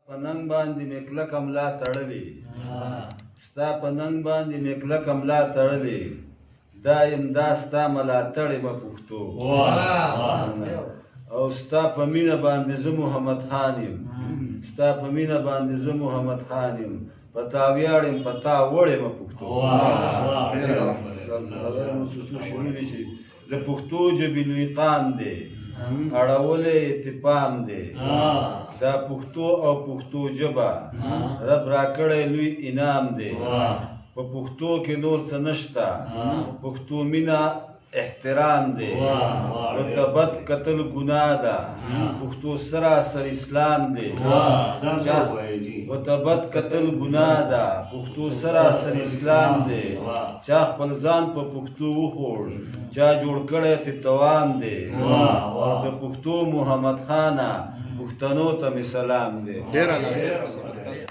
په ننګ باندې مې کلکه ملا تړلې، ستا په ننګ باندې مې کلکه ملا تړلې، دا یم دا ستا ملاتړې به پښتو. او ستا په مینه باندې زه محمد خان یم، ستا په مینه باندې زه محمد خان یم، په تا ویاړم په تا وړم پښتو. څو شعرونه دي چې د پښتو ژبې لوی قام دی، اړولی اتفام دی، دا پښتو او پښتو ژبه رب راکړی لوی انعام دی، په پښتو کې نور څه نشته، پښتو مینه احترام دی، ورته بد کتل ګناه ده، پښتو سراسر اسلام دی، ورته بد کتل ګناه ده، پښتو سراسر اسلام دی، چا خپل ځان په پښتو وخوړ، چا جوړ کړی ته توام دی، او د پښتو محمد خانه پښتنو ته مې سلام دی. ډیر اعلی، ډیر زبردست.